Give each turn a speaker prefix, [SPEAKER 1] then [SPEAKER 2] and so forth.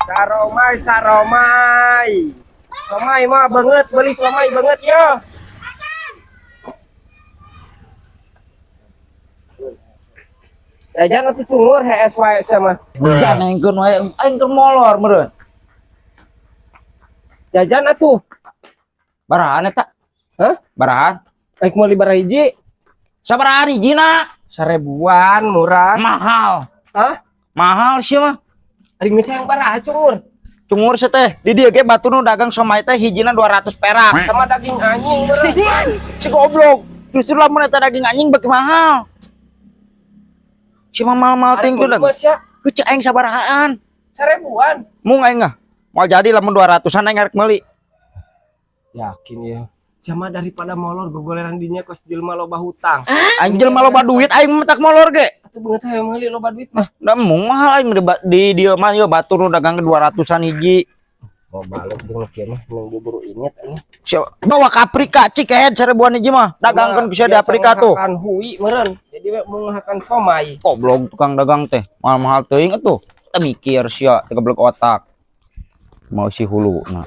[SPEAKER 1] Saromai, saromai. Somai mah banget, beli somai banget ya. Jajan atuh cungur hees wae sia mah.
[SPEAKER 2] Jangan nengkeun wae, aing keur molor meureun.
[SPEAKER 1] Jajan atuh.
[SPEAKER 2] Barahan eta?
[SPEAKER 1] Hah?
[SPEAKER 2] Barahan?
[SPEAKER 1] Aik meuli barahiji.
[SPEAKER 2] Sabarahan hijina?
[SPEAKER 1] Seribuan murah.
[SPEAKER 2] Mahal.
[SPEAKER 1] Hah?
[SPEAKER 2] Mahal sih mah.
[SPEAKER 1] Ari geus yang baraha cungur.
[SPEAKER 2] Cungur sih teh. Di dieu ge batur nu dagang somai teh hijina 200 perak.
[SPEAKER 1] Sama daging anjing meureun.
[SPEAKER 2] Si goblok. Justru lamun eta daging anjing beki mahal. Si mah mahal-mahal
[SPEAKER 1] Ari
[SPEAKER 2] teh tuh
[SPEAKER 1] kudu
[SPEAKER 2] dag.
[SPEAKER 1] mah sia.
[SPEAKER 2] Kecek aing sabarahaan.
[SPEAKER 1] Seribuan.
[SPEAKER 2] Mung aing ah. Moal jadi lamun 200-an aing arek meuli.
[SPEAKER 1] Yakin ya. Sama daripada molor gogoleran dinya kos jelema loba hutang.
[SPEAKER 2] Aing jelema loba duit aing mah tak molor ge.
[SPEAKER 1] Atuh beungeut hayang meuli loba duit mah.
[SPEAKER 2] Da mung mahal aing di dieu mah ieu batur nu dagang 200-an hiji.
[SPEAKER 1] Mau balik jeung nu kieu mah nung buburu inget anjing.
[SPEAKER 2] Bawa ke Afrika cikehed seribuan hiji mah. Dagangkeun bisa di Afrika tuh.
[SPEAKER 1] Ngahakan hui meureun. Jadi we mau ngahakan somai.
[SPEAKER 2] Goblok tukang dagang teh. Mahal-mahal teuing atuh. Teu mikir sia, teu geblek otak. Mau si hulu nah.